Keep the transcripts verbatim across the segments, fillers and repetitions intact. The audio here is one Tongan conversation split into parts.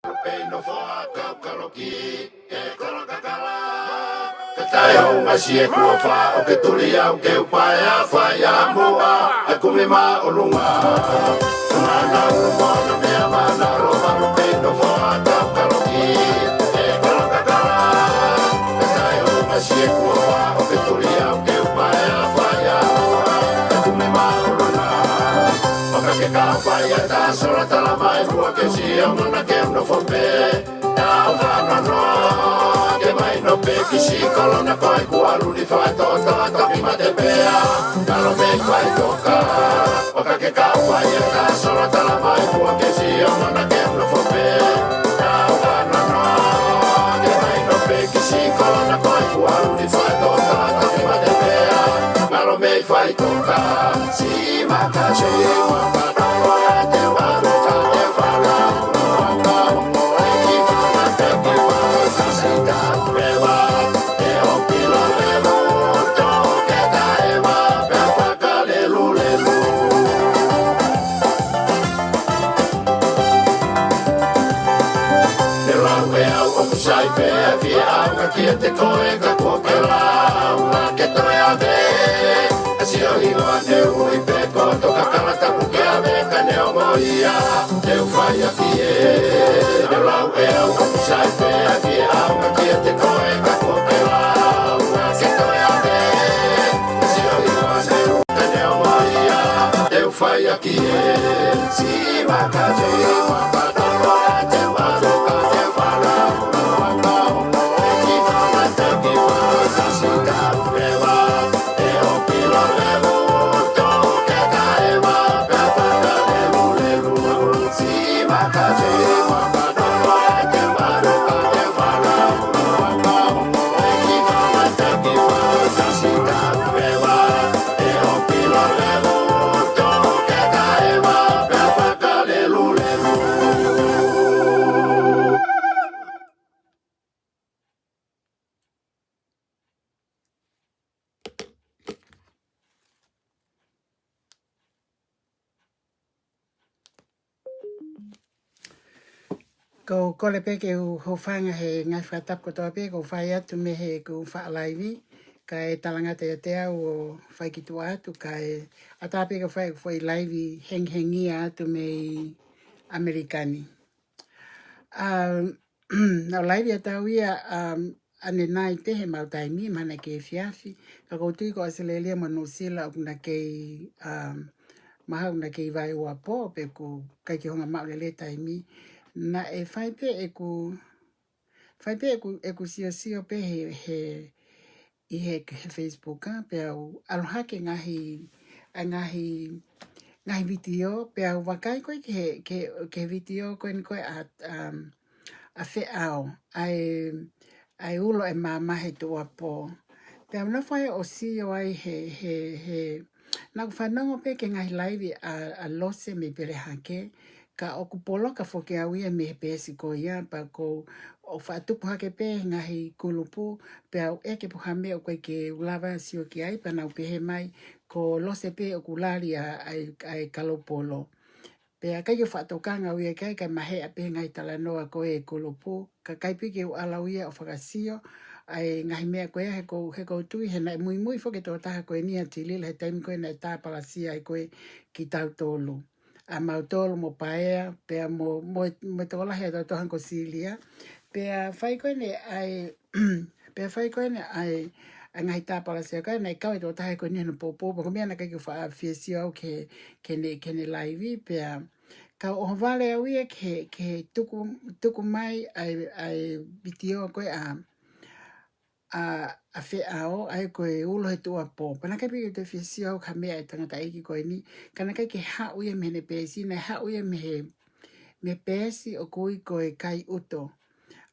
Pei no foa kau kaloki, e kolo kakala. Ka tae hou ngasi e kuo fa, ʻo ke tuli au ke u paea fai ʻa muʻa, ʻa kumi māʻolunga. Mana u mono mea mana lo malu pei no foa kau kaloki, e kolo kakala. Ka tae hou ngasi e kuo fa, ʻo ke tuli au ke u paea fai ʻa muʻa, ʻa kumi māʻolunga. ʻO ka ke kau fai ʻa ta sola tala mai ua ke sio mana ke u nofo pē. Tau fanongo, ke mai no pē ki si kolo na koi kuo ʻalu ni faʻatoʻotoʻo toki mate pea. Ngalo mei faitoka. ʻO ka ke kau fai ʻa ta sola tala mai ua ke sio mana ke u nofo pē. Tau fanongo, ke mai no pē ki si kolo na koi kuo ʻalu ni faʻatoʻotoʻo toki mate pea. Ngalo mei faitoka. Si maka si maka tau ʻa te maru ka te fala. Sai pē ʻa fie ʻaonga kiate koe ka kuo ke lau, ʻa ke toe ʻave. ʻA sio hingoa ne ui pē ko toka kalata ku ke ʻave ka ne ongo ia. Te u fai ʻaki ē. Te lau ʻe au ʻoku sai pē ʻa fie ʻaonga kiate koe ka kuo ke lau, ʻa ke toe ʻave. ʻA sio hingoa ne ui pē ko toka kalata ku ke ʻave ka ne ongo ia. Te u fai ʻaki ē. Si maka si maka tau ʻa te maru ka te fala. Ko u kole pē ke u hūfanga he ngaahi fakatapu kotoa pē, ko u fai atu mei heʻeku faʻa laivi, kae talangata ʻiate au ʻo fai ki tuʻa atu, kae ʻatā pē ke u fai ʻeku foʻi laivi hengihengia atu mei ʻAmelika ni. Um, naʻa ku laivi ʻa tau ia, um, ʻanenai pē he mau taimi, mahalo naʻe kei efiafi. Ka ʻoku ou tui ko ʻAositelēlia mo Nuʻusila ʻoku na kei, um, mahalo ʻoku na kei vaeuapo, pe ʻoku ʻikai ke hanga maʻu lelei taimi. Naʻe fai pē ʻeku, fai pē ʻeku, ʻeku siosio pē he, he, ʻi he, he Facebook, ā, pea u ʻalu hake ngaahi, ʻa ngaahi, ngaahi vitiō, pea u vakai ko ē ki he, ki he, ki he vitiō ko eni ko ē ʻa, um, ʻa Feʻao, ʻa e, ʻa e ulo e maama he tuʻuapō. Pea u nofo ai ʻo sio ai he, he, he, naʻa ku fanongo pē ki he ngaahi laivi ʻa, ʻa Lose mei Pelehake, ka ʻoku poloka foki au ia mei he peesi ko ia, pea ko u ʻo faʻa tupu hake pē he ngaahi kulupu, pea u ʻeke pe ko e hā e meʻa ʻoku ʻikai ke u lava sio ki ai, pea nau pehē mai, ko Lose pē ʻoku lali ʻa, ʻa e, ʻa e kalaupolo. Pea ʻikai ke u faʻa tokanga au ia ki ai, kae maheʻa pē he ngaahi talanoa ko ē he kulupu, ka ʻikai pē ke u ʻalu au ia ʻo fakasio, ʻa e ngaahi meʻa ko ia he ko u, he ko u tui, he naʻe muimui foki e tokotaha ko eni ʻa Tilila, he taimi ko ē naʻe tāpalasia ai ko ē kitautolu. ʻA mautolu mo Paea, pea mo, mo, mo e tokolahi ʻa e tokotaha ko Silia. Pea fai ko eni ʻa e, pea fai ko eni ʻa e, ʻa e ngaahi tāpalasia ko ē, naʻe kau e tokotaha ko eni hono poupou, pea ko e meʻa naʻe ʻikai ke u faʻa fie sio au ki he, ki heʻene, ki heʻene laivi, pea ka u ʻohovale au ia ki he, ki he tuku, tuku mai ʻa e, ʻa e vitiō ko ē ʻa, ʻa, ʻa Feʻao, ʻa e ko e ulo he tuʻuapō. Pea naʻe ʻikai pē ke u toe fie sio au ki ha meʻa ʻa e tangataʻeiki ko eni, ka naʻe ʻikai ke haʻu ia mei heʻene peesi, naʻe haʻu ia mei he, mei he peesi ʻoku ui ko e Kai ʻUto.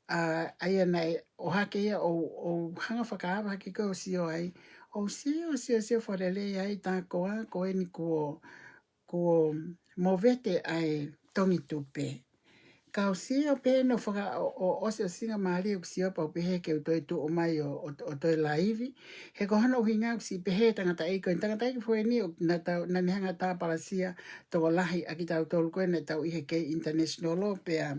ʻA, ʻa ia naʻe ʻohake ia ʻo, ʻo hanga fakaava hake ko ē ʻo sio ai. ʻO sio, sio, sio fakalelei ai tā koā, ko eni kuo, kuo movete ʻa e tongitupe. Ka u sio pē ʻo faka-, ʻo, ʻo, ʻosi ʻo singa mālie ʻeku sio pea u pehē ke u toe tuʻu mai ʻo, ʻo, ʻo toe laivi. He ko hono ʻuhinga ʻoku siʻi pehē tangataʻeiki ko eni, tangataʻeiki ko eni ʻo naʻa tau, naʻa ne hanga tāpalasia tokolahi ʻa kitautolu ko ē naʻa tau ʻi he kei international law pea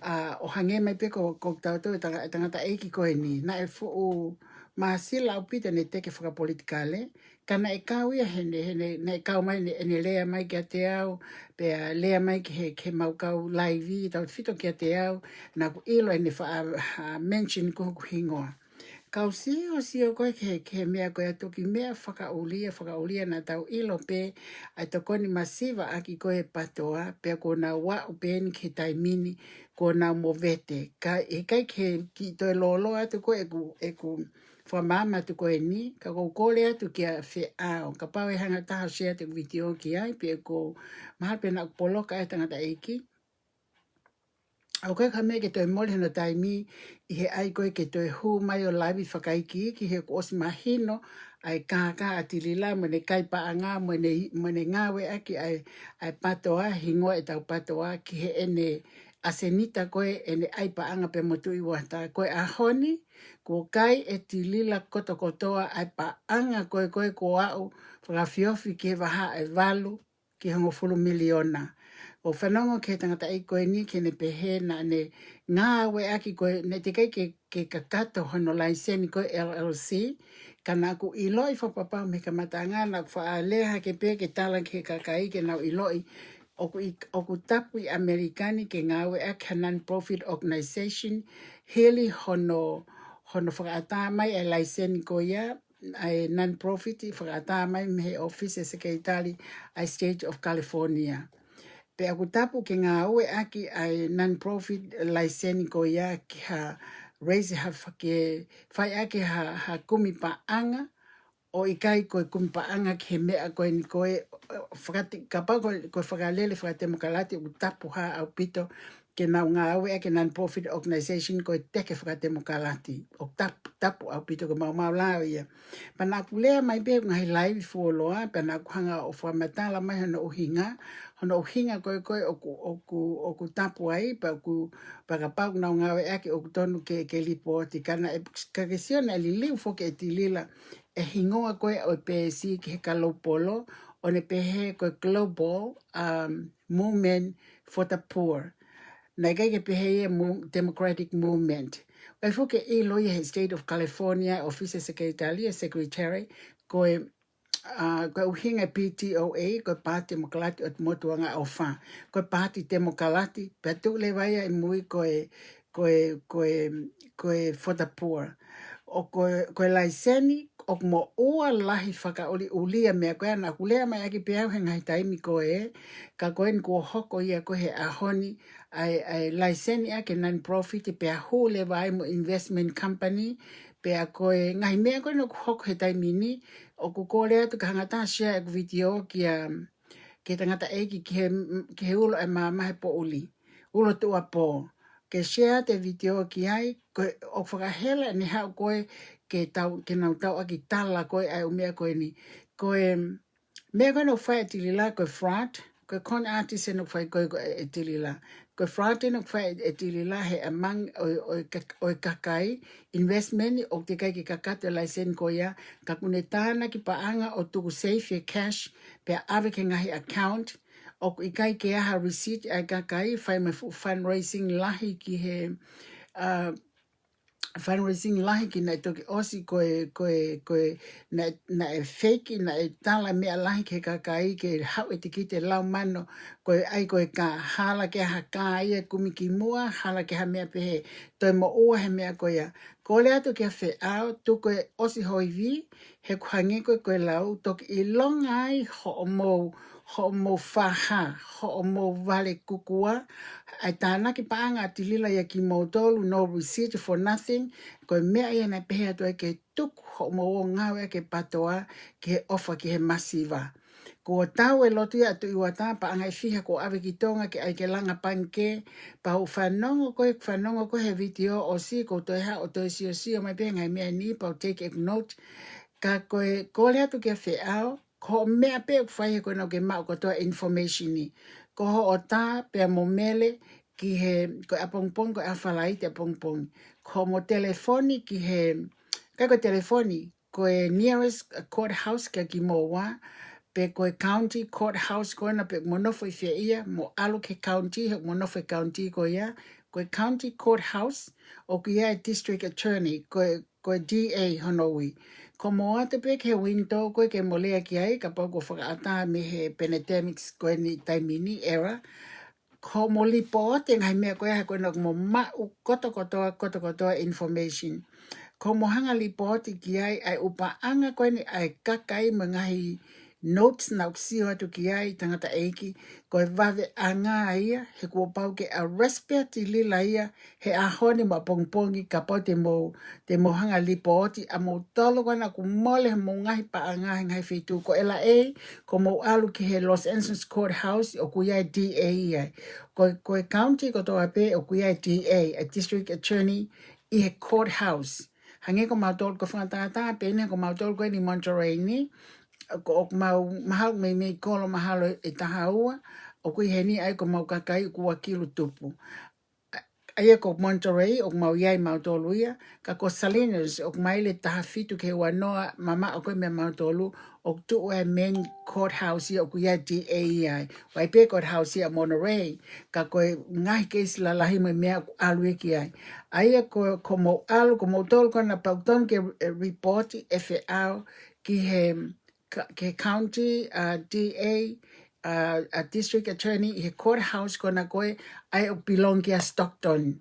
ʻa, ʻo hangē mai pē ko, ko tautolu e tanga-, e tangataʻeiki ko eni. Naʻe fuʻu māsila ʻaupito ʻene teke fakapolitikale, ka naʻe kau ia heʻene, heʻene, naʻe kau mai ʻene, ʻene lea mai kiate au, pea lea mai ki he, ki he mau kau laivi, tautefito kiate au, naʻa ku ʻilo ʻene faʻa, ha, mention ko hoku hingoa. Kau sio, sio ko ē ki he, ki he meʻa ko ē ʻa e toki meʻa fakaʻulia, fakaʻulia naʻa tau ʻilo pē, ʻa e tokoni masiva ʻaki ko ē e PATOA, pea kuo nau aʻu pē eni ki he taimi ni, kuo nau movete. Ka ʻikai ke kiʻi toe lōloa atu ko ē ʻeku, ʻeku fakamaama atu ko eni, ka ʻoku ou kole atu kia Feʻao. Kapau ʻe hanga ʻe ha taha ʻo share atu e vitiō ki ai, pe ʻoku mahalo pē naʻa ku poloka e tangataʻeiki. ʻOku ʻikai ha meʻa ke toe mole hono taimi ʻi he ʻai ko ē ke toe hū mai ʻo laivi fakaikiiki he kuo ʻosi mahino ʻa e kākā ʻa Tilila mo ʻene kai paʻanga mo ʻene, mo ʻene ngāueʻaki ʻa e, ʻa e PATOA, hingoa ʻetau PATOA ki heʻene ʻasenita ko ē ʻene ʻai paʻanga pē mo Tuʻi Uata. Ko e ʻaho ni, kuo kai ʻe Tilila kotokotoa ʻa e paʻanga ko ē ko ē kuo aʻu fakafiofi ki he vahaʻa ʻe valu ki he hongofulu miliona. ʻOku ou fanongo ki he tangataʻeiki ko eni ke ne pehē naʻa ne ngāueʻaki ko ē, naʻe teʻeki ai ke, ke kakato hono laiseni ko ē L L C, ka naʻa ku ʻiloʻi fakapapau mei he kamataʻanga, naʻa ku faʻa lea hake pē ke tala ki he kakai ke nau ʻiloʻi, ʻoku ʻi-, ʻoku tapu ʻi ʻAmelika ni ke ngāueʻaki ha non-profit organization, hili hono, hono fakaʻatā mai e laiseni ko ia, ʻa e non-profit, fakaʻatā mai mei he ʻōfisi ʻa e Sekelitali ʻa e State of California. Pea ʻoku tapu ke ngāueʻaki ʻa e non-profit laiseni ko ia ki ha raise ha fa-, ke fai ʻaki ha, ha kumi paʻanga, ʻo ʻikai ko e kumi paʻanga ki he meʻa ko eni ko ē, ʻo, fakati-, kapau ko, ko e fakalele fakatemokalati ʻoku tapu hā ʻaupito ke nau ngāueʻaki e non-profit organization ko e teke fakatemokalati. ʻOku tapu, tapu ʻaupito ko e maumau lao ia. Pea naʻa ku lea mai pē he ngaahi laivi fuoloa, pea naʻa ku hanga ʻo fakamatala mai hono ʻuhinga, hono ʻuhinga ko ē ko ē ʻoku, ʻoku, ʻoku tapu ai, pea ʻoku, pea kapau ʻoku nau ngāueʻaki ʻoku tonu ke, ke lipooti. Ka naʻe, ka ke sio naʻe liliu foki ʻe Tilila e hingoa ko ē ʻo e peesi ki he Kalaupolu, ʻo ne pehē ko e Global, um, Movement for the Poor. Naʻe ʻikai ke pehē ia mo-, Democratic Movement. ʻOku ʻikai foki ke ʻilo ia he State of California, ʻōfisi ʻa e Sekelitali, ʻa e Secretary, ko e, uh, ko e ʻuhinga e P T O A, ko e Paati Temokalati ʻo e Motuʻanga ʻOfa. Ko e Paati Temokalati, pea tuʻu leva ia ʻi mui ko e, ko e, ko e, ko e for the poor. ʻO ko e, ko e laiseni, ʻoku moʻua lahi fakaʻuliʻulia meʻa ko ē naʻa ku lea mai ʻaki pē au he ngaahi taimi ko ē, ka ko eni kuo hoko ia ko ē he ʻaho ni, ʻa e, ʻa e laiseni ʻaki e non-profit pea hū leva ai mo e investment company, pea ko e ngaahi meʻa ko ē naʻa ku hoko he taimi ni, ʻoku kole atu ke hanga ʻe ha taha ʻo share ʻeku vitiō kia, ki he tangataʻeiki ki he, ki he ulo e maama he poʻuli. Ulo tuʻuapō. Ke share atu e vitiō ki ai, ko e, ʻoku fakahela ʻene haʻu ko ē ke tau, ke nau tauʻaki tala ko ē ʻa e ʻū meʻa ko eni. Ko e, meʻa ko ē naʻe fai ʻe Tilila ko e fraud, ko e con artist ʻene fai ko ē ko ē ʻe Tilila. Ko e fraud ʻene fai ʻe Tilila he amount ʻo, ʻo e ka-, ʻo e kakai, investment ʻoku teʻeki ai ke kakato e laiseni ko ia, ka ʻoku ne tānaki paʻanga ʻo tuku safe e cash, pea ʻave ki he ngaahi account, ʻoku ʻikai ke ʻi ai ha receipt ʻa e kakai, fai mai fuʻu fundraising lahi ki he, uh, fundraising lahi ki naʻe toki ʻosi ko e, ko e, ko e, naʻe, naʻe fake, naʻe tala meʻa lahi ki he kakai ke haʻu e tikite lau mano, ko e ʻai ko e kā, hala ke ʻi ai ha kā ia kumi ki muʻa, hala ke ʻi ai ha meʻa pehē, toe moʻua he meʻa ko ia. Kole atu kia Feʻao, tuku e ʻosi ho ivi, he ʻoku hangē ko e, ko e lau, toki ʻilonga ai hoʻomou, hoʻomou faha, hoʻomou vale kukua, ʻa e tānaki paʻanga ʻa Tilila ia kimoutolu, no receipt for nothing, ko e meʻa ia naʻe pehē atu ai ke tuku hoʻomou ō ʻo ngāueʻaki e PATOA ki he ʻofa ki he masiva. Kuo tau e lotu ia ʻa Tuʻi Uata, paʻanga ʻe fiha kuo ʻave ki Tonga ke ʻai ke langa pangikē, pea u fanongo ko ē, fanongo ko ē he vitiō ʻosi, ʻoku ou toe haʻu ʻo toe siosio mai pē he ngaahi meʻa ni, pea u take ʻeku note. Ka ko e, kole atu kia Feʻao, ko hoʻo meʻa pē ʻoku fai he ko ē naʻa ke maʻu kotoa e information ni. Ko hoʻo tā pea mo Mele ki he, ko e ʻapongipongi, ko e ʻaho Falaite ʻapongipongi. Ko hoʻomo telefoni ki he, ʻikai ko e telefoni, ko e nearest courthouse kia kimoua, pe ko e county courthouse ko ena pe mo nofo ʻi fē ia, mo ʻalu ki he county, he mo nofo he county ko ia, ko e County Courthouse, ʻoku ʻi ai e District Attorney, ko e, ko e D A hono ui. Ko hoʻomou ʻoatu pē ki he window ko ē ke mou lea ki ai, kapau kuo fakaʻatā mei he pandemics ko eni taimi ni era, ko hoʻomou lipooti e ngaahi meʻa ko ia he ko ena ʻoku mou maʻu kotokotoa, kotokotoa information. Ko hoʻomou hanga lipooti ki ai ʻa e ʻū paʻanga ko eni ʻa e kakai mo e ngaahi notes naʻá ku sio atu ki ai tangataʻeiki, ko e vaveʻanga ia, he kuo pau ke arrest pē ʻa Tilila ia he ʻaho ni mo ʻapongipongi kapau te mou, te mou hanga lipooti ʻa moutolu ko ena ʻoku mole hoʻomou ngaahi paʻanga he ngaahi feituʻu. Ko L A, ko hoʻomou ʻalu ki he Los Angeles Courthouse ʻoku ʻi ai e D A ai. Ko, ko e county kotoa pē ʻoku ʻi ai e D A, e District Attorney ʻi he courthouse. Hangē ko mautolu ko e fakatātā pē eni ko mautolu ko eni Monterey ni, ko ʻoku mau mahalo meimei kolo mahalo ʻe taha ua, ʻoku ʻi heni ai ko homau kakai ʻoku ua kilu tupu. ʻA ia ko Monterey ʻoku mau ʻi ai mautolu ia, ka ko Salinas ʻoku maile taha fitu ki he ua noa mamaʻo ko ē meia mautolu, ʻoku tuʻu e main courthouse ia ʻoku ʻi ai e D A ai. ʻOku ʻi ai pē courthouse ia Monterey, ka ko e ngaahi keisi lalahi mo e meʻa ʻoku ʻalu ia ki ai. ʻA ia ko, ko hoʻomou ʻalu, ko moutolu ko ena ʻoku totonu ke, eh, report e feʻao ki he, ka-, ki he county, uh, D A, uh, uh, District Attorney ʻi he courthouse ko ena ko ē, ʻa ia ʻoku belong kia Stockton.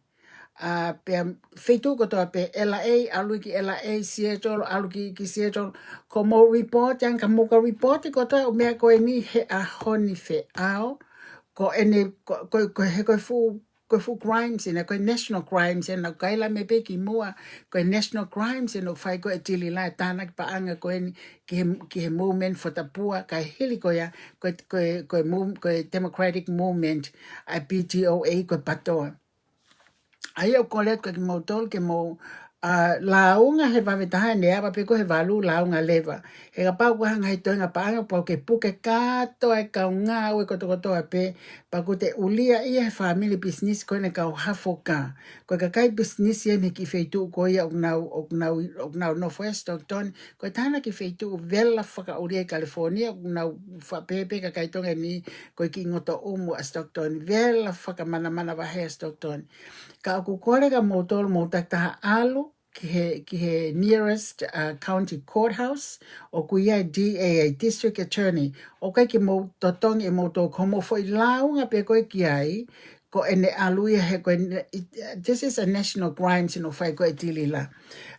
Uh, pea feituʻu kotoa pē L A, ʻalu ki L A, Seattle, ʻalu ki, ki Seattle, ko hoʻomou report, ʻa ia ka mou ka report kotoa e ʻū meʻa ko eni he ʻaho ni feʻao, ko eni, ko, ko, ko, he ko e fuʻu, ko e fuʻu crimes ena, ko e national crimes ena, ʻoku ʻikai lava mei pē ki muʻa, ko e national crimes ena ʻoku fai ko ē ʻe Tilila e tānaki paʻanga ko eni ki he, ki he movement for the poor, kae hili ko ia, ko e, ko e, ko e mov-, ko e democratic movement, ʻa e P T O A, ko e PTOA. ʻA ia ʻoku ou kole atu kia kimoutolu ke mou, uh, lāunga he vave taha ʻene ava pē ko ē he valu, lāunga leva. He kapau ʻoku ʻi ai ha ngaahi toenga paʻanga pau ke puke kātoa e kau ngāue kotokotoa pē, pea ʻoku te ʻulia ia he family business ko eni kau hafoka. Ko e kakai business ia ʻi he kiʻi feituʻu ko ia ʻoku nau, ʻoku nau, ʻoku nau nofo ai Stockton, ko e taha ena kiʻi feituʻu vela fakaʻulia ʻi California, ʻoku nau faʻa pehē pē kakai Tonga ni ko e kiʻi ngotoʻumu ʻa Stockton, vela fakamanamana vahe ʻa Stockton. Ka ʻoku ou kole kia moutolu mou takitaha ʻalu ki he, ki he nearest, uh, county courthouse, ʻoku ʻi ai e D A ai, District Attorney, ʻoku ʻikai ke mou totongi ʻe moutolu, ko hoʻomou foʻi lāunga pē ko ē ki ai, ko ʻene ʻalu ia he ko eni, it, this is a national crimes ena ʻoku fai ko ē ʻe Tilila.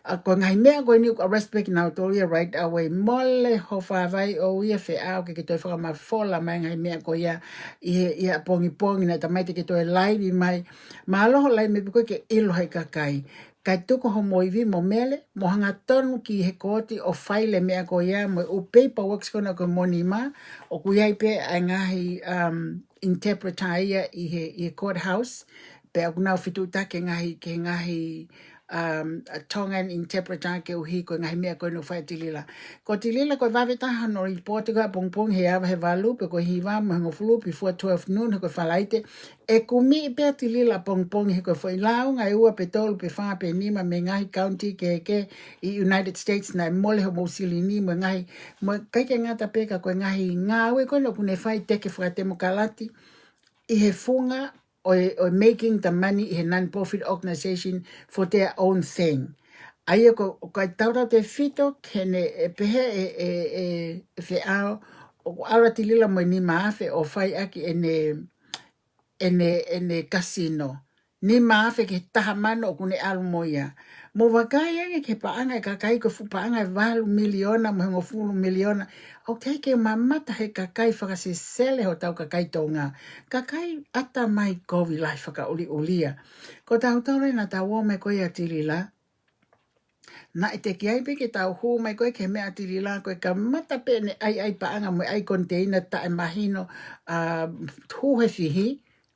Uh, ko e ngaahi meʻa ko eni ʻoku arrest pē kinautolu ia right away. Mole hoʻo vaivai ʻo ia feʻao ke ke toe fakamafola mai e ngaahi meʻa ko ia ʻi he, ʻi he ʻapongipongi naʻe tamaite ke toe laivi mai. Mālō hoʻo laivi mai pē ko ē ke ʻilo he kakai. Kae tuku hoʻomou ivi mo mele, mou hangatonu ki he kooti ʻo file e meʻa ko ia mo e ʻū paperworks ko ena ko e moni mā, ʻoku ʻi ai pē ʻa e ngaahi, um, interpreter ia ʻi he, ʻi he courthouse, pea ʻoku nau fetuʻutaki ki he ngaahi, ki he ngaahi, um, Tongan interpreter koeʻuhi ko e ngaahi meʻa ko eni ʻoku fai ʻe Tilila. Ko Tilila ko e vave taha hono report ko ē ʻapongipongi he ava he valu pe ko e hiva mo e hongofulu before twelve noon he ko e Falaite, ʻe kumi pē ʻa Tilila ʻapongipongi he ko e foʻi lāunga ʻe ua pe tolu pe fā pe nima mei he ngaahi county kehekehe ʻi United States naʻe mole hoʻomou silini mo e ngaahi, mo e ʻikai ke ngata pē ka ko e ngaahi ngāue ko ena ʻoku ne fai teke fakatemokalati ʻi he funga ʻo e, ʻo e making the money ʻi he non-profit organization for their own thing. ʻA ia ko, ko e tautautefito ki heʻene, ʻe pehē ʻe, ʻe, ʻe, ʻe feʻao, ʻoku ʻalu ʻa Tilila mo e nima afe ʻo fai ʻaki ʻene, ʻene, ʻene kasino. Nima afe ki he taha mano ʻoku ne ʻalu mo ia. Mou vakai ange ki he paʻanga ʻa e kakai, ko e fuʻu paʻanga ʻe valu miliona mo e hongofulu miliona. ʻOku teʻeki ke mamata he kakai fakasesele hotau kakai Tonga. Kakai ʻatamai kovi lahi fakaʻuliʻulia. Ko tautolu ē naʻa tau ō mai ko ia ʻia Tilila, naʻe teʻeki ai pē ke tau hū mai ko ē ki he meʻa ʻa Tilila, ko e kamata pē ʻene ʻai, ʻai paʻanga mo e ʻai koniteina taʻemahino, ʻa, hū he fihi,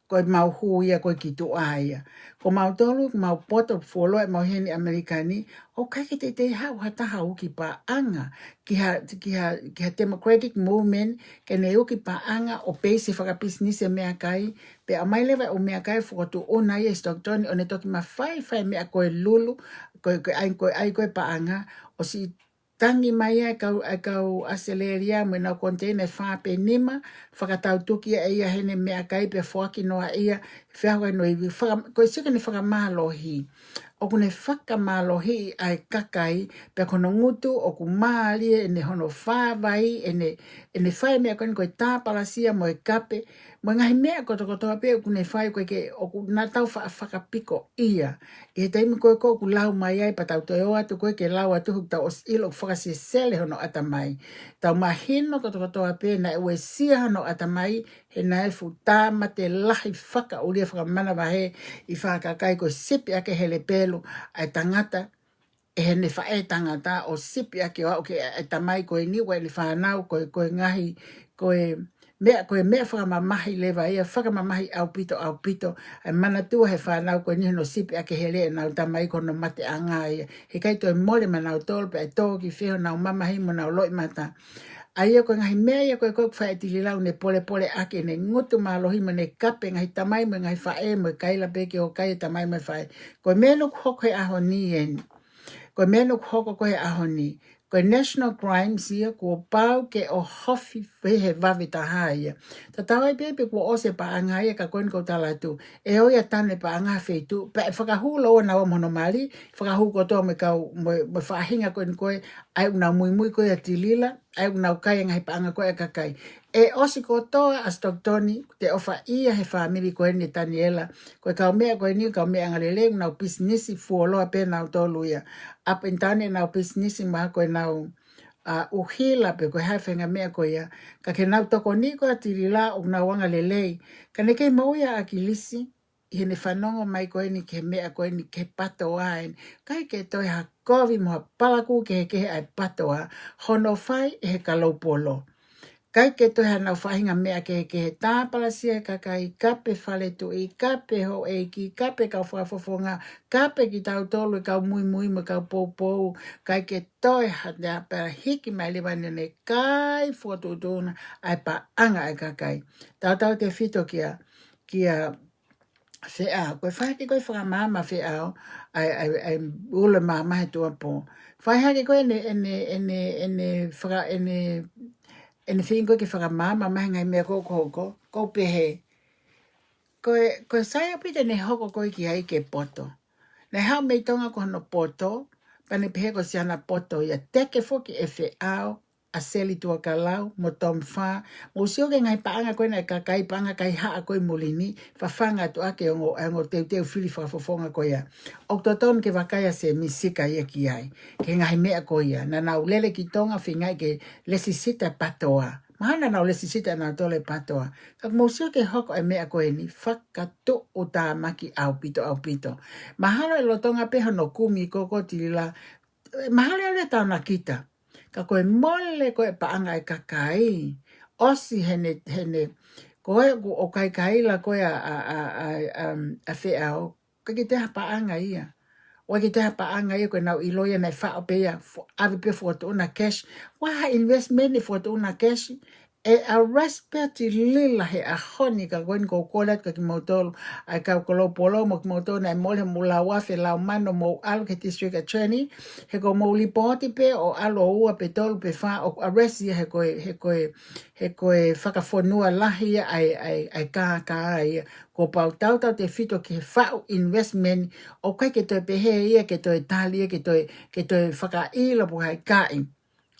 ko e mau hū ia ko ē ki tuʻa ia. Ko mautolu, ko homau poto fuoloa ʻemau ʻi heni ʻAmelika ni, ʻoku ʻikai ke teitei haʻu ha taha ʻo uki paʻanga ki ha, ki ha, ki ha democratic movement, ke ne uki paʻanga ʻo peisi fakapisinisi e meʻakai, pea ʻomai leva e ʻū meʻakai ʻo fokotuʻuna ia ʻi Stockton, ʻo ne toki mafai fai e meʻa ko e lulu, ko e, ko e ʻai, ko e ʻai ko ē paʻanga, ʻo siʻi tangi mai ai kau, ʻa e kau ʻAositelēlia mo ʻenau koniteina ʻe fā pe nima, fakatautuki ia ʻe ia heʻene meʻakai pea foaki noa ia, feahu ai noa ivi, faka-, ko e sio ki heʻene fakamālohi. ʻOku ne fakamālohiʻi ʻa e kakai, pea ko hono ngutu, ʻoku mālie ʻene hono fāvai, ʻene, ʻene fai e meʻa ko eni ko e tāpalasia mo e kape, mo e ngaahi meʻa kotokotoa pē ʻoku ne fai ko ē ke ʻoku na tau fa-, fakapiko ia. ʻI he taimi ko ē ʻoku lau mai ai pea tau toe ō atu ko ē ke lau atu ʻoku tau ʻosi ʻilo ʻoku fakasesele hono ʻatamai. Tau mahino kotokotoa pē naʻe uesia hono ʻatamai he naʻe fuʻu tāmate lahi fakaʻulia fakamanavahē ʻi he kakai ko e sipi ʻaki he lepelu ʻa e tangata, ʻe heʻene faʻētangata ʻo sipi ʻaki ʻo aʻu ki he tamai ko eni ʻoku ʻi ai ʻene fānau ko e, ko e ngaahi, ko e meʻa, ko e meʻa fakamamahi leva ia, fakamamahi ʻaupito, ʻaupito, ʻa e manatua he fānau ko eni hono sipi ʻaki he lea ʻenau tamai ko hono mateʻanga ia. Heʻikai toe mole maʻanautolu pea ʻe tō ki fē honau mamahi mo honau loʻimata. ʻA ia ko e ngaahi meʻa ia ko ē ʻoku fai ʻe Tilila ʻoku ne polepole ʻaki ʻene ngutu mālohi mo ʻene kape ngaahi tamai mo e ngaahi faʻē mo e kaila pē ke ō kai e tamai mo e faʻē. Ko e meʻa eni ʻoku hoko he ʻaho ni eni. Ko e meʻa eni ʻoku hoko ko ē he ʻaho ni. Ko e national crimes ia kuo pau ke ʻohofi fē he vave taha ia. Tatau ai pē pe kuo ʻosi e paʻanga ia ka ko eni ʻoku ou tala atu. ʻE ō ia tanu e paʻanga feituʻu. Pea ʻe fakahū lōua naua mo hono mali, fakahū kotoa mo e kau, mo e, mo e faʻahinga ko eni ko ē, ʻa ia ʻoku nau muimui ko ē ʻia Tilila, ʻa ia ʻoku nau kai e ngaahi paʻanga ko ē ʻa e kakai. ʻE ʻosi kotoa ʻa Stockton, te ʻofa ia he fāmili ko eni ʻo Taniela. Ko e kau meʻa ko eni, kau meʻa angalelei, nau pisinisi fuoloa pē nautolu ia. Up and down ʻenau pisinisi mo e ko ʻenau, ʻa, ʻuhila pe ko e hā e faʻahinga meʻa ko ia. Ka ke nau tokoni ko ē ʻa Tilila ʻoku nau angalelei. Ka ne kei maʻu ia ʻa ʻAkilisi, ʻi heʻene fanongo mai ko eni ki he meʻa ko eni ki he PATOA eni. ʻIkai ke toe ha kovi mo ha palakū kehekehe ʻa e PATOA, hono fai ʻe he kalaupolo. ʻIkai ke toe haʻanau faʻahinga meʻa kehekehe, tāpalasia e kakai, kape fale tuʻi, kape houʻeiki, kape kau fakafofonga, kape kitautolu e kau muimui mo e kau poupou, ʻikai ke toe ha te apela hiki mai leva ʻene kai fokotuʻutuʻuna ʻa e paʻanga ʻa e kakai. Tautautefito kia, kia Feʻao, ko e fai hake ko ē fakamaama Feʻao, ʻa e, ʻa e, ʻa e ulo maama he tuʻuapō. Fai hake ko ē ʻene, ʻene, ʻene, ʻene faka-, ʻene, ʻene feinga ko ē ke fakamaama mai he ngaahi meʻa ko ē ʻoku hoko, ʻoku ou pehē. Ko e, ko e sai ʻaupito ʻene hoko ko ē ki ai ke poto. Naʻe haʻu mei Tonga ko hono poto, pea ne pehē ko siana poto ia, teke foki ʻe Feʻao ʻa Seli Tuakalau mo Tom Fā, mou sio ki he ngaahi paʻanga ko ena ʻa e kakai, paʻanga kaihaʻa ko ē ʻi muli ni, fafanga atu ʻaki e ongo, e ongo teuteu fili fakafofonga ko ia. ʻOku totonu ke vakai ʻa Semi Sika ia ki ai, ki he ngaahi meʻa ko ia, naʻa nau lele ki Tonga feingaʻi ke lēsisita e PATOA. Mahalo naʻa nau lēsisita ʻe nautolu e PATOA. Ka mou sio ki he hoko e meʻa ko eni, fakatuʻutāmaki ʻaupito, ʻaupito. Mahalo ʻe lolotonga pē hono kumi ko ē ʻo Tilila, mahalo ʻe ʻalu e taonakita. Ka ko e mole ko ē paʻanga ʻa e kakai. ʻOsi heʻene, heʻene, ko ē ʻoku ʻikai kaila ko ē ʻa, ʻa, ʻa, ʻa, um, ʻa Feʻao. ʻIkai ke toe ha paʻanga ia. ʻIkai ke toe ha paʻanga ia ko ʻenau ʻilo ia naʻe faʻo pē ia, fo-, ʻave pē fokotuʻuna cash. Ko e hā e investment ʻi he fokotuʻuna cash. ʻE arrest pē ʻa Tilila he ʻaho ni ka ko eni ʻoku ou kole atu kia kimoutolu, ʻa e kau kalaupolo mo kimoutolu naʻe mole hoʻomou lau afe lau mano mou ʻalu ki he district attorney, he ko hoʻomou lipooti pē ʻo ʻalu ʻo ua pe tolu pe fā ʻoku arrest ia he ko e, he ko e, he ko e fakafonua lahi ia ʻa e, ʻa e, ʻa e kākā ia. Kuo pau tautautefito ki he faʻu investment, ʻoku ʻikai ke toe pehē ia ke toe tali ia, ke toe, ke toe fakaʻilo pe ko e hā e kai.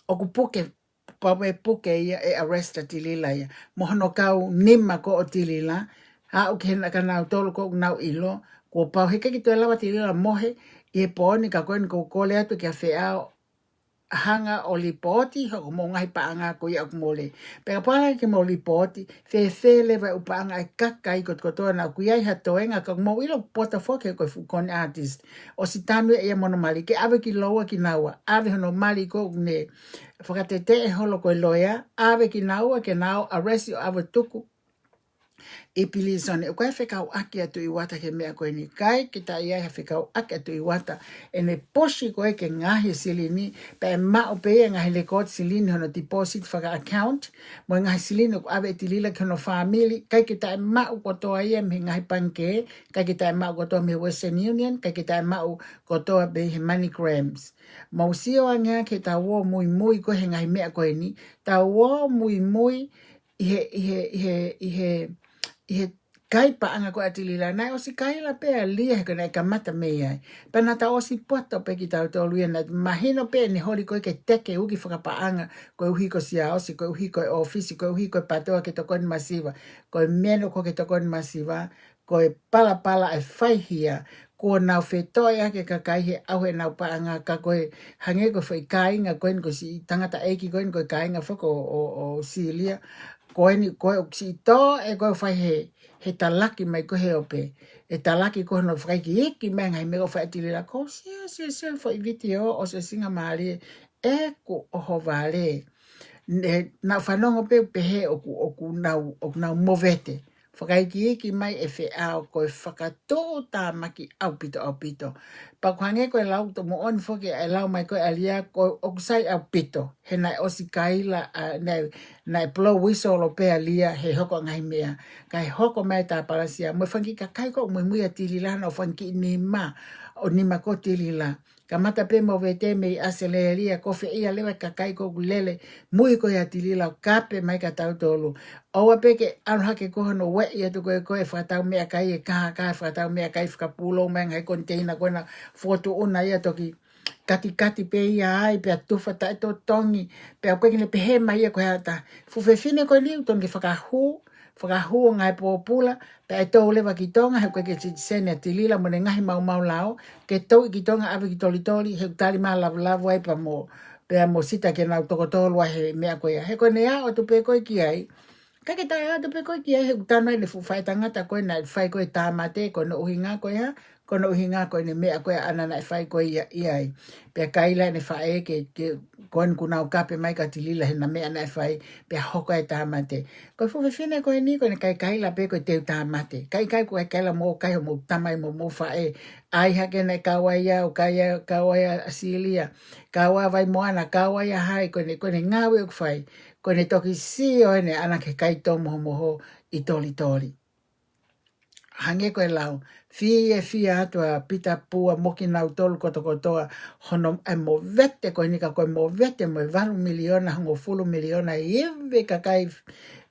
ʻOku puke, pau pē puke ia ʻe arrest ʻa Tilila ia. Mo hono kau nima ko ē ʻo Tilila, aʻu ki he naʻa kinautolu ko ē ʻoku nau ʻilo, kuo pau heʻikai ke toe lava Tilila mohe, ʻi he pō ni ka ko eni ʻoku ou kole atu kia Feʻao, hanga ʻo lipooti hoʻomou ngaahi paʻanga ko ia ʻoku mole. Pea kapau leva ke mou lipooti, fēfē leva e ʻū paʻanga ʻa e kakai kotokotoa naʻa ʻoku ʻi ai ha toenga ka mou ʻilo poto foki he ko e fuʻu con artist. ʻOsi tanu ia mo hono mali, ke ʻave ki lōua kinaua, ʻave hono mali ko ē ʻoku ne fakateteʻe holo ko e loea, ʻave kinaua ke nau arrest ʻo ʻave tuku ʻi pilīsone. ʻOku ʻi ai e fekauʻaki ʻa Tuʻi Uata ki he meʻa ko eni. ʻIkai ke taʻe ʻi ai ha fekauʻaki ʻa Tuʻi Uata ʻene push ko ē ke ngaohi e silini, pea ʻe maʻu pē ia e ngaahi lēkooti silini hono deposit faka-account, mo e ngaahi silini ʻoku ʻave ʻe Tilila ki hono fāmili, ʻikai ke taʻe maʻu kotoa ia mei he ngaahi pangikē, ʻikai ke taʻe maʻu kotoa mei he Western Union, ʻikai ke taʻe maʻu kotoa mei he MoneyGram. Mou sio ange ki heʻetau ō muimui ko ē he ngaahi meʻa ko eni, tau ō muimui ʻi he, ʻi he, ʻi he, ʻi he, ʻi he kai paʻanga ko ē ʻa Tilila. Naʻe ʻosi kaila pē ʻa Lia he ko ē naʻe kamata mei ai. Pea naʻa tau ʻosi poto pē kitautolu ia, naʻe mahino pē ʻene holi ko ē ke teke uki fakapaʻanga, koeʻuhi ko Siaosi, koeʻuhi ko e ʻōfisi, koeʻuhi ko e PATOA ke tokoni masiva, ko e meno ko ke tokoni masiva, ko e palapala ʻe fai hia, kuo nau fetoʻi ʻaki e kakai he ʻauha ʻenau paʻanga, ka ko e hangē ko e foʻi kāinga ko eni ko e siʻi tangataʻeiki ko eni ko e kāinga foki ʻo, ʻo, ʻo Silia. Ko eni ko e ʻoku siʻi tō ē ko e fai he, he talaki mai ko ē he ope. ʻE talaki ko hono fakaikiiki mai e ngaahi meʻa ʻoku fai ʻe Tilila. Ko sio, sio, sio foʻi vitiō ʻo Sio Singa Mālie, ʻeku ʻohovale. Ne, naʻa ku fanongo pē pehē ʻoku, ʻoku nau, ʻoku nau movete. Fakaikiiki mai e feʻao ko e fakatuʻutāmaki ʻaupito, ʻaupito. Pea ʻoku hangē ko e lau to moʻoni foki ʻa e lau mai ko ē ʻa Lia ko ʻoku sai ʻaupito. He naʻe ʻosi kaila, ʻa, naʻe, naʻe blow whistle pē ʻa Lia he hoko e ngaahi meʻa. Kae hoko mai e tāpalasia. Mo e fanga kiʻi kakai ko ē muimui ʻa Tilila, naʻa nau fanga kiʻi nima, ʻo nima ko Tilila. Kamata pē movete mei ʻAositelēlia, ko fē ia leva e kakai ko ē ʻoku lele mui ko ē ʻa Tilila ʻo kape mai kia tautolu. ʻOua pē ke ʻalu hake ko hono ueʻi atu ko ē ko e fakatau meʻakai e kākā, fakatau meʻakai fakapūlou mai e ngaahi koniteina ko ena, fokotuʻuna ia toki katikati pē ia ai, pea tufa taʻetotongi, pea ʻoku ʻikai ke ne pehē mai ia ko e hā ʻe taha. Fuʻu fefine ko eni ʻoku totonu ke fakahū, fakahū ʻo ngāue pōpula, pea ʻe tō leva ki Tonga, he ʻoku ʻikai ke citizen ʻa Tilila mo ʻene ngaahi maumau lao, ke tō ki Tonga ʻave ki Tolitoli, he ʻoku tali mai e lavulavu ai pea mo, pea mo Sita ke nau toko tolu ai he meʻa ko ia. He ko ʻene aʻu atu pē ko ē ki ai, ʻikai ke taʻe aʻu atu pē ko ē ki ai, he ʻoku tanu ai ʻene fuʻu faʻētangata ko ē naʻe fai ko ē e tāmate, ko hono ʻuhinga ko ia, ko hono ʻuhinga ko ʻene meʻa ko ē ʻaʻana naʻe fai ko ē ia, ia ai. Pea kaila ʻene faʻē ke, ke, ko eni kuo nau kape mai kia Tilila he naʻe meʻa naʻe fai, pea hoko e tāmate. Ko e fuʻu fefine ko eni, ko ʻene kaikaila pē ko e teu tāmate. Kaikaila, ko e kaikaila mo kai hoʻomou tamai mo hoʻomou faʻē. ʻAi hake naʻe kau ai au, kai au, kau ai ʻa Silia, kau ai ʻa Vaimoana, kau ai ʻa hai, ko ʻene, ko ʻene ngāue ʻoku fai. Ko ʻene toki sio ʻene ʻaʻana ke kai tō mohomoho ʻi Tolitoli. Hangē ko e lau, fiefia atu ʻa Pita Pua mo kinautolu kotokotoa, hono ʻai movete ko eni ka ko e movete mo e valu miliona, hongofulu miliona, ʻi he kakai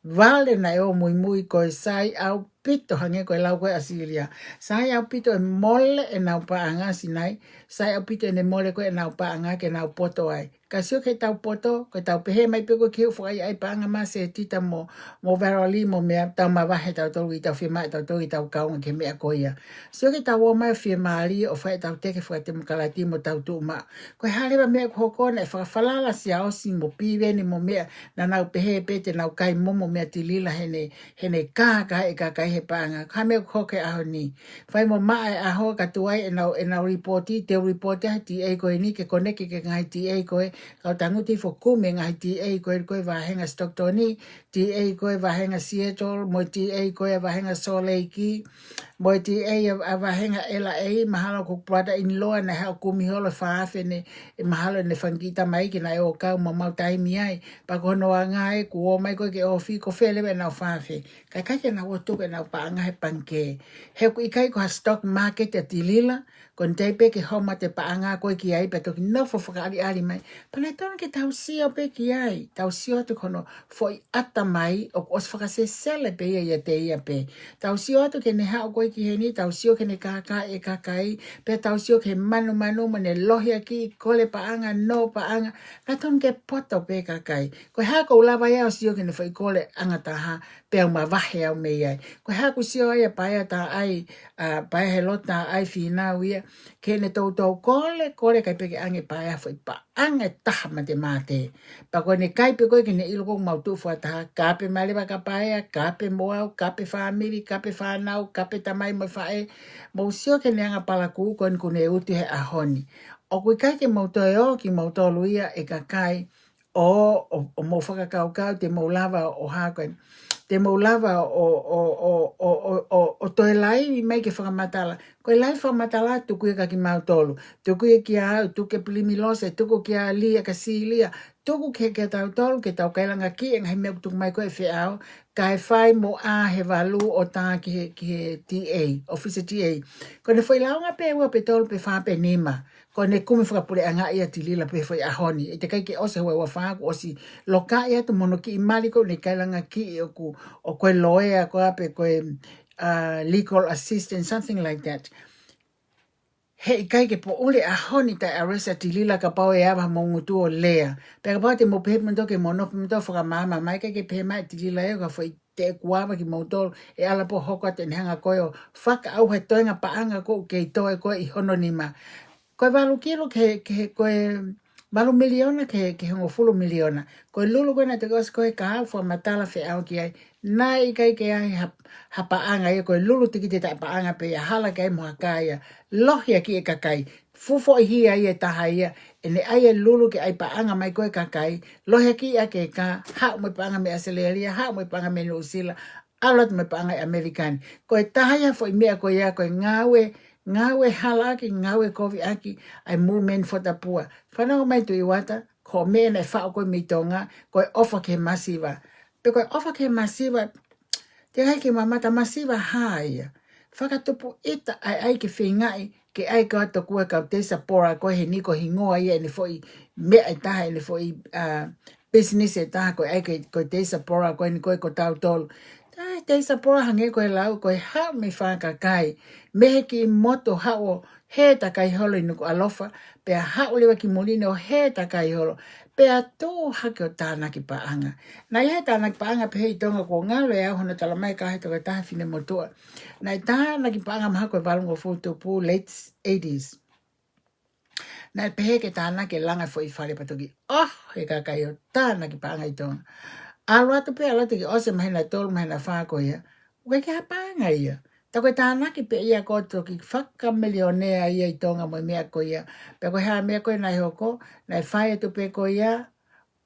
vale naʻe ō muimui ko e sai ʻaupito, hangē ko e lau ko ē ʻa Silia. Sai ʻaupito e mole ʻenau paʻanga Sinai, sai ʻaupito ʻene mole ko ē ʻenau paʻanga ke nau poto ai. Ka sio ki heʻetau poto, ko ʻetau pehē mai pē ko e ke u fakaʻaiʻai paʻanga mā Setita mo, mo Varoli mo meʻa, tau mavahe tautolu ʻi heʻetau fiemaʻu tautolu ʻetau kaunga ki he meʻa ko ia. Sio ki heʻetau ō mai ʻo fiemālie ʻo fai ʻetau teke fakatemokalati mo tau tuʻu maʻu. Ko e hā leva e meʻa ʻoku hoko naʻe fakafalala Siaosi mo Piveni mo meʻa, naʻa nau pehē pē te nau kai momo meʻa Tilila heʻene, heʻene kākaaʻi e kakai he paʻanga. Ko e hā e meʻa ʻoku hoko he ʻaho ni? Fai mo maʻa e ʻaho ka tuai ʻenau, ʻenau lipooti, te u lipooti ʻa e TA ko eni ke koneki ki he ngaahi TA ko ē, kau tangutu foʻi kumi e ngaahi TA ko ē, ko e vāhenga Stockton, TA ko ē vāhenga Seattle, mo e TA ko ē vāhenga Salt Lake, mo e TA ʻa, ʻa vāhenga LA, mahalo ko e brother-in-law naʻe haʻu ʻo kumi holo e fā afe ʻene, ʻe mahalo ʻene fanga kiʻi tamaiki naʻe ō ʻo kau mo mau taimi ai, pea ko hono anga ē kuo ō mai ko ē ki he ʻofi, ko fē leva ʻenau fā afe. Ka ʻikai ke nau ō ʻo tuku ʻenau paʻanga he pangikē. He ʻoku ʻikai ko ha stock market ʻa Tilila, ko ʻene tei pē ke homa atu e paʻanga ko ē ki ai pea toki nofo fakaʻaliʻali mai. Pea naʻe totonu ke tau sio pē ki ai, tau sio atu ki hono foʻi ʻatamai ʻoku ʻosi fakasesele pē ia ʻiate ia pē. Tau sio atu ki heʻene haʻu ko ē ki heni, tau sio ki heʻene kākaaʻi e kakai, pea tau sio ki he manumanu mo ʻene lohiakiʻi kole paʻanga, nō paʻanga, naʻe totonu ke poto pē e kakai. Ko e hā ʻoku ou lava ia ʻo sio ki heʻene foʻi kole ʻanga taha, pea u mavahe au mei ai. Ko e hā ʻoku sio ai ʻa Paea Taʻai, ʻa Paea Helota Taʻai Fīnau ia, ki heʻene toutou kole, kole ʻikai pē ke ʻange ʻe Paea ha foʻi paʻanga ʻe taha matemate. Pea ko ʻene kai pē ko ē ke ne ʻilo ʻoku mau tuʻu fakataha, kape mai leva kia Paea, kape mo au, kape fāmili, kape fānau, kape tamai mo e faʻē, mou sio ki heʻene anga palakū ko eni kuo ne utu he ʻaho ni. ʻOku ʻikai ke mou toe ō kimoutolu ia e kakai, ʻo, ʻo, ʻo mou fakakaukau te mou lava ʻo hā ko ē. te mou lava ʻo, ʻo, ʻo, ʻo, ʻo, ʻo, ʻo toe laivi mai ke fakamatala. Ko e laivi fakamatala, tuku ia kia kimautolu. Tuku ia kia au, tuku kia Pilimi Lose, tuku kia Lia, kia Silia. Tuku ki, kia tautolu, ke tau kailanga ki he ngaahi meʻa ʻoku tuku mai ko ē ʻe Feʻao, kae fai mo ʻā he valu ʻo tā ki he, ki he T A, ʻofisi T A. Ko ʻene foʻi lāunga pē ua pe tolu pe fā pe nima. Ko ʻene kumi fakapuleʻanga ia Tilila pē foʻi ʻaho ni. ʻE teʻeki ai ke ʻosi he ua ua fā kuo ʻosi lokaʻi atu mo hono kiʻi mali ko ʻene kailanga ki ʻoku, ʻo ko e loea ko ā pe ko e, uh, legal assistant, something like that. Heʻikai ke poʻuli ʻaho ni taʻe aresa Tilila kapau ʻe ava mo ngutu ʻo lea. Pea kapau te mou pehē pē moutolu ke mou nofo pē moutolu fakamaama mai, ʻikai ke pehē mai Tilila ē, ka foʻi te kuava kimoutolu, ʻe ala pē ʻo hoko atu ʻene hanga ko ē ʻo fakaʻauha e toenga paʻanga ko ē ʻoku kei toe ko ē ʻi hono nima. Ko e valu kilu ke, ke, ko e valu miliona ke, ke hongofulu miliona. Ko e lulu ko ē naʻe toki ʻosi ko ē ka au fakamatala Feʻao ki ai. Naʻe ʻikai ke ʻi ai ha, ha paʻanga ia, ko e lulu tikite taʻe paʻanga pē ia, hala ke ʻai mo ha kā ia. Lohi ʻaki e kakai. Fuʻu foʻi hia ia ʻe taha ia, ʻene ʻai e lulu ke ʻai paʻanga mai ko ē kakai, lohi ʻaki ʻa e kā, haʻu mo e paʻanga mei ʻAositelēlia, haʻu mo e paʻanga mei Nuʻusila, ʻalu atu mo e paʻanga ʻi ʻAmelika ni. Ko e taha ia foʻi meʻa ko ia, ko e ngāue, ngāue hala ʻaki, ngāue kovi ʻaki, ʻa e movement fotapua. Fanongo mai Tuʻi Uata, ko e meʻa naʻe faʻu ko ē mei Tonga, ko e ʻofa ki he masiva. Pe ko e ʻofa ki he masiva, teʻeki ai ke mamata masiva hā ia. Fakatupu ʻita ʻa e ʻai ke feingaʻi, ke ʻai ko ē ʻa e tokua kau diaspora ko ē he niko hingoa ia ʻene foʻi meʻa ʻe taha, ʻene foʻi, uh, business ʻe taha ko e ʻai ke, ko e diaspora ko eni ko ē ko tautolu. Tā diaspora hangē ko e lau, ko e haʻu mei fakakai. Mei he kiʻi motu haʻu ʻo hē takai holo ʻi Nukuʻalofa, pea haʻu leva ki muli ni ʻo hē takai holo. Pea tuʻu hake ʻo tānaki paʻanga. Naʻe ʻi ai e tānaki paʻanga pehē ʻi Tonga kuo ngalo ʻe au hono tala mai ka he tokotaha finemotuʻa. Naʻe tānaki paʻanga mahalo ko e valungofulu tupu, late eighties. Naʻe pehē ke tānaki e langa foʻi fale pea toki ʻoho e kakai ʻo tānaki paʻanga ʻi Tonga. ʻAlu atu pē, ʻalu atu ke ʻosi e māhina ʻe tolu, māhina ʻe fā ko ia. ʻOku ʻikai ke ʻi ai ha paʻanga ia. Tā ko e tānaki pē ia ko e toki fakamilionea ia ʻi Tonga mo e meʻa ko ia. Pea ko e hā e meʻa ko ē naʻe hoko, naʻe fai atu pē ko ia,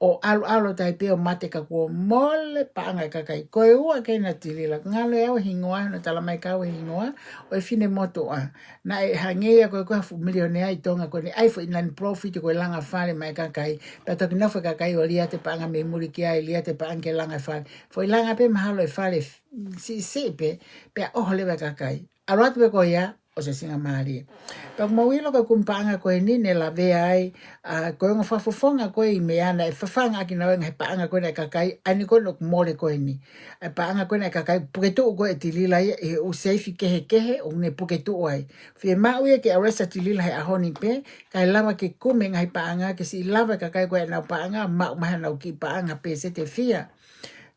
ʻo ʻalu ʻalu tai pē ʻo mate ka kuo mole paʻanga e kakai. Ko e ua ko ena Tilila, ngalo ʻe au e hingoa, hono tala mai kia au e hingoa ʻo e finemotuʻa. Naʻe hangē ia ko e ko e fuʻu milionea ʻi Tonga ko eni, ʻai foʻi non-profit ko e langa fale maʻa e kakai. Pea toki nofo e kakai ʻo liate paʻanga mei muli ki ai, liate paʻanga ke langa e fale. Foʻi langa pē mahalo e fale f-, siʻisiʻi pē, pea ʻoho leva e kakai. ʻAlu atu pē ko ia, ʻosi e singa mālie. Pea ʻoku mou ʻilo ko e kumi paʻanga ko eni ne lavea ai, ʻa, ko e ongo fakafofonga ko ē ʻi meʻa naʻe fafanga ʻaki naua e ngaahi paʻanga ko ē ʻa e kakai, ʻa eni ko ē ʻoku mole ko eni. ʻA e paʻanga ko ē ʻa e kakai, puke tuʻu ko ē ʻe Tilila ia, ʻi he ʻū seifi kehekehe, ʻoku ne puke tuʻu ai. Fiemaʻu ia ke aresa Tilila he ʻaho ni pē, kae lava ke kumi e ngaahi paʻanga, ke siʻi lava e kakai ko ē ʻenau paʻanga, maʻu mai haʻanau kiʻi paʻanga pēseti ʻe fiha.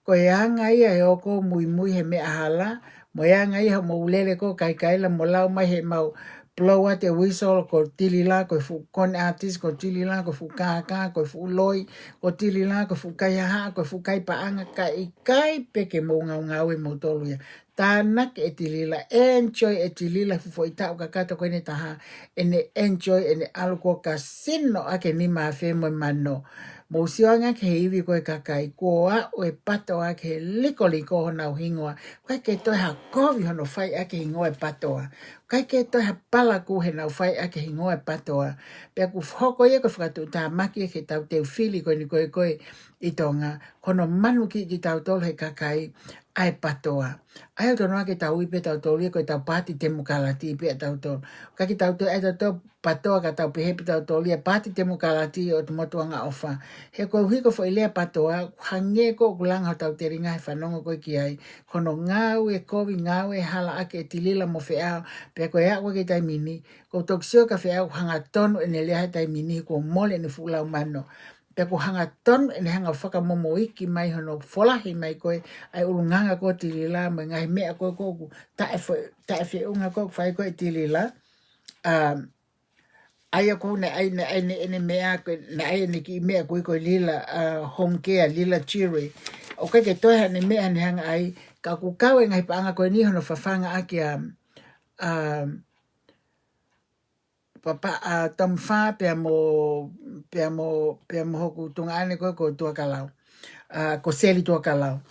Ko e anga ia ʻe ō ʻo muimui he meʻa hala, mo e anga ia hoʻomou lele ko ē ʻo kaikaila mo lau mai heʻemau blow ʻa e whistle ko Tilila, ko e fuʻu con artist ko Tilila, ko e fuʻu kākā, ko e fuʻu loi, ko Tilila, ko e fuʻu kaihaʻa, ko e fuʻu kai paʻanga, ka ʻikai pē ke mou ngaungaue moutolu ia. Tānaki ʻe Tilila, enjoy ʻe Tilila, fuʻu foʻi taʻu kakato ko eni ʻe taha, ʻene enjoy, ʻene ʻalu ko ē ʻo kasino ʻaki e nima afe mo e mano. Mou sio ange ki he ivi ko ē ʻa e kakai, kuo aʻu e PATOA ki he likoliko honau hingoa. ʻIkai ke toe ha kovi hono fai ʻaki e hingoa e PATOA. ʻIkai ke toe ha palakū heʻenau fai ʻaki e hingoa e PATOA. Pea ʻoku hoko ia ko e fakatuʻutāmaki ki heʻetau teu fili ko eni ko ē ko ē ʻi Tonga. Ko hono manukiʻi kitautolu he kakai ʻa e PATOA. ʻA ia ʻoku totonu ke tau ui pē tautolu ia ko ʻetau Paati Temokalati pē ʻa tautolu. ʻIkai ke tau toe ʻai tautolu PATOA ka tau pehē pē tautolu ia Paati Temokalati ʻo e Motu Angaʻofa. He ko e ʻuhi ko e foʻi lea PATOA, hangē ko ē ʻoku langa hotau telinga he fanongo ko ē ki ai. Ko hono ngāue kovi, ngāue hala ʻaki ʻe Tilila mo Feʻao, pea ko e aʻu ko ē ki he taimi ni, ʻoku ou toki sio kia Feʻao ʻoku hangatonu ʻene lea he taimi ni, kuo mole ʻene fuʻu lau mano. Pea ʻoku hangatonu ʻene hanga ʻo fakamomoiki mai hono folahi mai ko ē ʻa e ʻulungaanga ko ē ʻo Tilila, mo e ngaahi meʻa ko ē ʻoku taʻe fe-, taʻefeʻunga ko ē ʻoku fai ko ē ʻe Tilila. Um, ʻa ia ko ē naʻe ʻai, naʻe ʻai ʻene, ʻene meʻa ko ē, naʻe ʻai ʻene kiʻi meʻa ko ē ko e Lila, uh, home care, Lila Chile. ʻOku ʻikai ke toe haʻane meʻa naʻe hanga ʻai, ka ʻoku kau e ngaahi paʻanga ko eni hono fafanga ʻaki ʻa, um, Papa, ʻa, Tamufa pea mo, pea mo, pea mo hoku tuongaʻane ko ē ko Tuakalau. ʻA, ko Seli Tuakalau.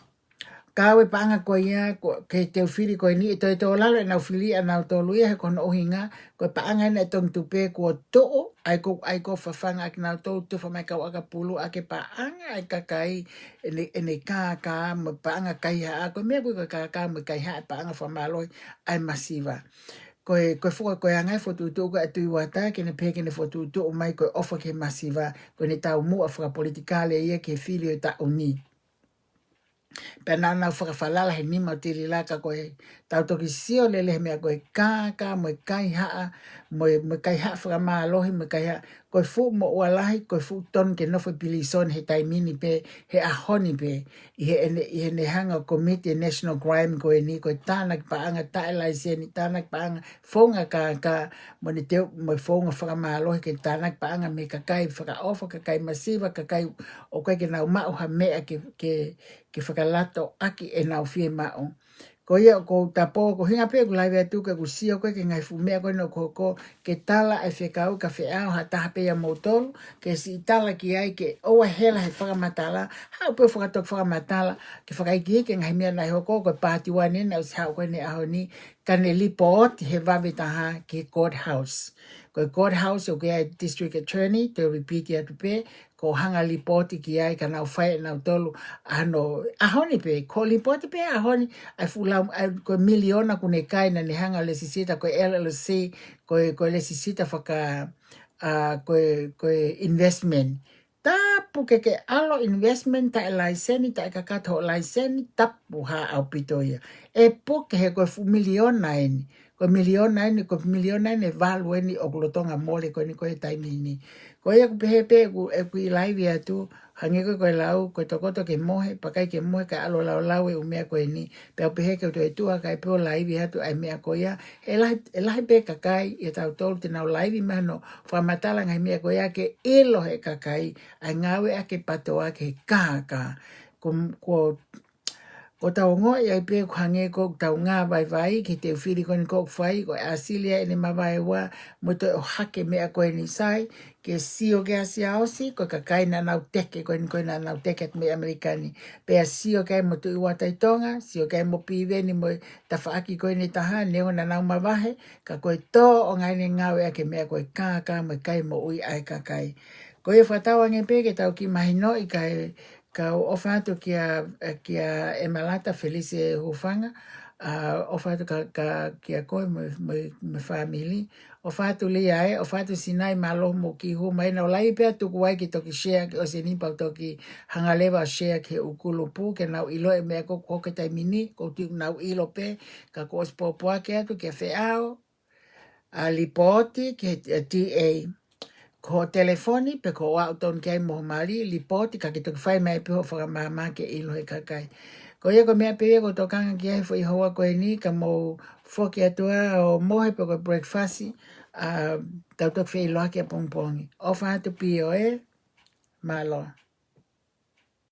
Ka ko e paʻanga ko ia, ko, ke teu fili ko eni, ʻe toe tō lalo ʻenau fili ʻanautolu ia, he ko hono ʻuhinga, ko e paʻanga ena ʻe Tongitupe kuo toʻo, ʻa ia ko, ʻa ia ko e fafanga ʻaki nautolu, tufa mai kau ʻakapulu, ʻa e paʻanga ʻa e kakai, ʻene, ʻene kākā, mo e paʻanga kaihaʻa, ko e meʻa ko e kākā, mo e kaihaʻa, paʻanga fakamālohi, ʻa e masiva. Ko e, ko e foka, ko e anga e fokotuʻutuʻu ko ē ʻa Tuʻi Uata, ke ne pehē ke ne fokotuʻutuʻu mai ko e ʻofa ki he masiva, ko ʻene taumuʻa fakapolitikale ia ki he fili ʻo e taʻu ni. Pea naʻa nau fakafalala he nima ʻo Tililaka ko e tau toki sio lelei he meʻa ko e kākā, mo e kaihaʻa, mo e, mo e kaihaʻa fakamālohi, mo e kaihaʻa, ko e fuʻu moʻua lahi, ko e fuʻu tonu ke nofo ʻi pilīsone he taimi ni pē, he ʻaho ni pē, ʻi heʻene, ʻi heʻene hanga ʻo komiti e national crime ko eni, ko e tānaki paʻanga taʻe laiseni, tānaki paʻanga founga kākā, mo ne teu, mo e founga fakamālohi ke tānaki paʻanga mei he kakai fakaʻofa, kakai masiva, kakai ʻoku ʻikai ke nau maʻu ha meʻa ke, ke, ke fakalato ʻaki ʻenau fiemaʻu. Ko ia ʻoku ou tapō, ko e ʻuhinga pē ʻeku laivi atu ke ʻoku sio ko ē ki he ngaahi fuʻu meʻa ko ena ʻoku hoko, ke tala e fekau ka feʻao ha taha pē ia moutolu, ke siʻi tala ki ai ke ʻoua hela he fakamatala, haʻu pē ʻo fakatoki fakamatala, ke fakaikiiki e ngaahi meʻa naʻe hoko, ko e part one ena ʻosi haʻu ko eni he ʻaho ni, ka ne lipooti he vave taha ki he courthouse. Ko e courthouse ʻoku ʻi ai e district attorney, te u repeat atu pē, ko e hanga lipooti ki ai ka nau fai ʻe nautolu ʻa hono, ʻaho ni pē, ko e lipooti pē ʻaho ni, ʻa e fuʻu lau, ʻa e ko e miliona ʻoku ne kai naʻa ne hanga ʻo lesisita, ko e L L C, ko e, ko e lesisita faka, ʻa, ko e, ko e investment. Tapu ke ke ʻalu investment taʻe laiseni, taʻe kakato hoʻo laiseni, tapu hā ʻaupito ia. ʻE puke he ko e fuʻu miliona eni. Ko e miliona eni, ko e miliona eni ʻe valu eni ʻoku lolotonga mole ko eni ko e taimi ni. Ko ia ʻoku pehē pē ʻeku, ʻeku kiʻi laivi atu, hangē ko e, ko e lau, ko e tokoto ke mohe, pea ʻikai ke mohe, kae ʻalu ʻo laulau e ʻū meʻa ko eni. Pea u pehē ke u toe tuʻu hake ai pē ʻo laivi atu ʻa e meʻa ko ia. ʻE lahi, ʻe lahi pē kakai, ʻia tautolu te nau laivi mai hono fakamatala ngaahi meʻa ko ia ke ʻilo he kakai, ʻa e ngāueʻaki e PATOA ki he kākā. Ko, ko, ko ʻetau ongoʻi ai pē ʻoku hangē ko ʻetau ngāvaivai ki he teu fili ko eni ʻoku fai, ko e ʻāsili ʻene mavaeua, mo e toe ʻohake meʻa ko eni, sai, ke sio ki he Siaosi, ko e kakai naʻa nau teke, ko eni ko ē naʻa nau teke atu mei ʻAmelika ni. Pea sio ki ai mo Tuʻi Uata ʻi Tonga, sio ki ai mo Piveni mo e tafaʻaki ko eni ʻe taha, neongo naʻa nau mavahe, ka ko e tōʻonga eni e ngāueʻaki e meʻa ko e kākā mo e kai moʻui ʻa e kakai. Ko ia fakatauange pē ke tau kiʻi mahinoʻi kae, kau ʻofa atu kia, kia ʻEmalata Felise Hufanga, ʻa, ʻofa atu ka, ka, kia koe mo, mo, mo e fāmili. ʻOfa atu Lia ē, ʻofa atu Sinai, mālō hoʻomou kiʻi hū mai, naʻa ku laivi pē atu ʻoku ʻikai ke toki share ki ʻosi ni pea u toki hanga leva ʻo share ki he ʻū kulupu, ke nau ʻilo e meʻa ko, ko e taimi ni, ʻoku ou tui ʻoku nau ʻilo pē, ka kuo ʻosi pōpoaki atu kia Feʻao, ʻa, lipooti ki he, ʻa, D A. Ko hoʻo telefoni, pe ko hoʻo aʻu tonu ki ai mo ho mali, lipooti ka ke toki fai mai pē hoʻo fakamaama ke ʻilo he kakai. Ko ia ko e meʻa pē ia ʻoku ou tokanga ki ai he foʻi houa ko eni, ka mou foki atu ā ʻo mohe pe ko e breakfast, ʻa, tau toki feʻiloaki ʻapongipongi. ʻOfa atu Pio ē, mālō.